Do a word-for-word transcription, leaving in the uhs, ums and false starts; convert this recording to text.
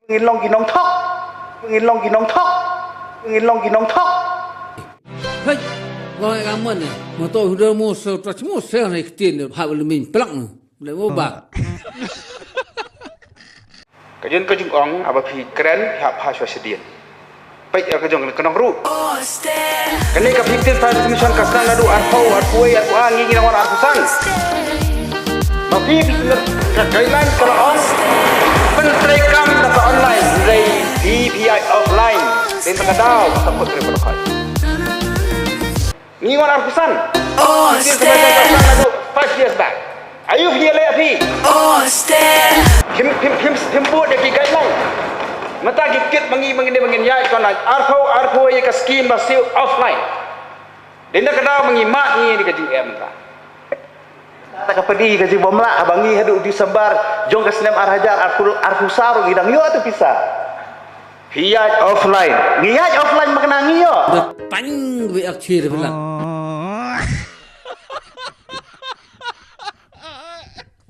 Ngin long ki nongthok. Ngin long ki nongthok. Ngin long ki nongthok. Hei, lo ai kaman ne. Mo to huda mo se tra mo se ne ktien ne ha le min plak ne. Le mo ba. Ka jong ka jong ong aba phi kren ha pha shwa shadien. Peit ïa ka jong ka nong ruh. Kane ka fifteen Science Mission ka sdang naduh arphew, arphew wei, arphew ar, ngi ngi nang wan arphew san. Ba phi phi ka guideline ka la ong. Pyntreikam da ka online, hynrei phi phi ïaid offline. Dei na ka daw ka put re ba khoi. Ngi wan arphew san. Fifteen Science Mission ka sdang naduh five years back. Ayu phi leh phi. Phim phim phim phim bud ïa ki guideline. Mynta ki kit ma ngi ma ngi ne ma ngin ïaid ka online. Arphew arphew ïa ka scheme ba siew offline. Dei na ka daw ma ngi mad ngi ïa ka jingem mynta. Ta ka padi ka jingbymlah ba ngi haduh December jong ka snem ar hajar arphew arphew saw ruh ngi dang ïoh tu pisa. Phi ïaid offline. Ngi ïaid offline ma kane ngi ïoh. Tang bi ak chir bla.